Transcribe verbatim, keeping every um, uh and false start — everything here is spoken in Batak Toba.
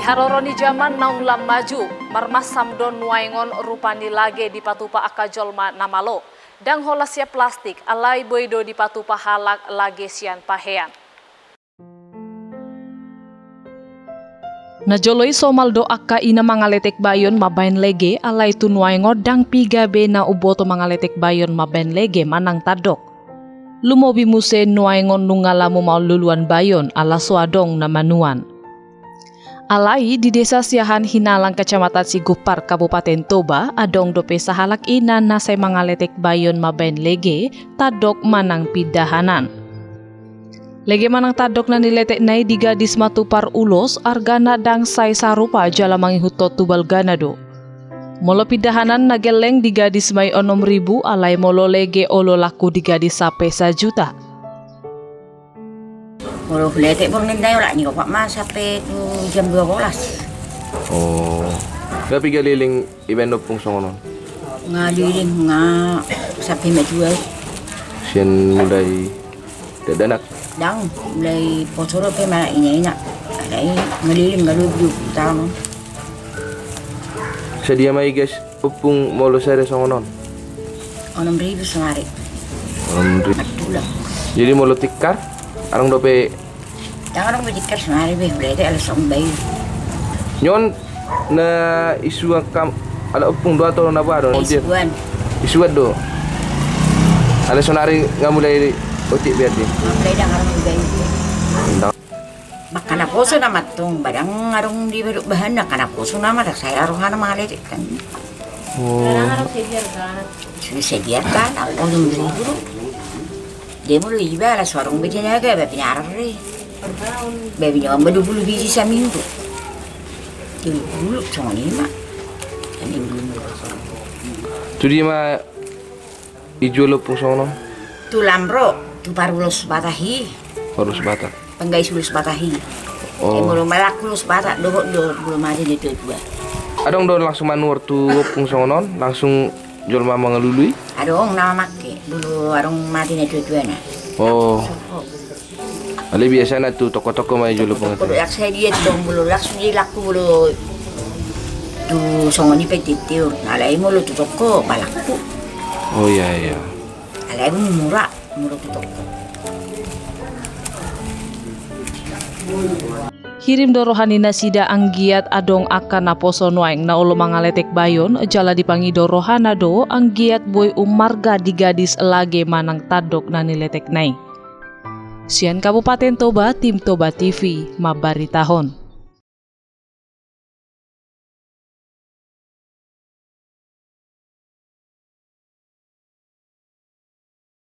Haroro ni jaman naung lam maju, marmansam do nuaeng on rupa ni lage dipatupa angka jolma na malo. Ndang holan sian plastik, alai boi do dipatupa halak lage sian pahean. Na jolo i somal do angka ina mangaletek bayon mambahen lege, alai tu nuaeng on ndang piga be na umboto mangaletek bayon mambahen lege manang tandok. Lumobi muse nuaeng on nunga lam maol luluan bayon ala so adong na manuan. Alai di desa Siahaan Hinalang, kecamatan Sigompar, Kabupaten Toba, adong dope sahalak ina na sai mangaletek bayon mambahen lege, tandok manang pindahanan. Lege manang tandok na niletekna i di gadis ma tu parulos, argana ndang sai sarupa jala mangihuthon tu balgana do. Molo pindahanan na gelleng di gadis ma i onom ribu, alai molo lege olo laku di gadis sampe sajuta. Molo huletek borngin dai olat ni opat ma sampe tu jam dua bolas. Oh. Nga piga leleng ibaen ompung songon on? Nga leleng, nga sampe matua. Sian mulai dakdanak? Ndang, mulai poso dope ma ina-ina. Alai nga leleng nga lobi dua pulu taon on. Sadia ma i gas ompung molo sada songon on? Onom ribu sonari. Onom ribu. Matula. Jadi molo tikar, adong dope? Ndang adong be tikar sonari be, berarti ala songon bayu. Nyon na isuan kam, ala ompung do atau na boha do? Isuan. Isuan do. Ala sonari nga mulai otik berarti. Nga mulai ndang adong be bayu. Ndang. Mangkana poso nama tong, ba ndang adong di badok bahanna, mangkana poso nama, ndang sai rohana mangaletek kan. Oh. Sudah sediakan, onom ribu. Dia mulu iba ala so adong be tenaga, ba pinarare. Ba binoan ba dua pulu biji saminggu. Dua pulu, songon i ma. Saminggu. Tu dia ma ijual ompung songon on? Tu Lamro, tu parulos Batak i. Parulos Batak. Panggais ulos Batak i. Oh. Eh, molo marangkulos Batak dohot do molo mate na tua-tua. Adong do langsung manuhor tu ompung songon on, langsung jolma mangalului? Adong na mamangke, molo adong mate na tua-tuana. Oh. Soho. Alai biasana tu toko-toko ma ijual ompung. Toko-toko i. Langsung dia tong, molo langsung dia laku molo tu songon i pe titio. Alai molo tu toko, ba laku. Oh iya, iya. Alai mura. Hirim do roha ni nasida anggiat adong angka na poso nuaeng na olo mangaletek bayon, jala dipangido rohana do anggiat boi ummarga di gadis lage manang tandok na niletekna i. Sian Kabupaten Toba, tim Toba T V mambaritahon.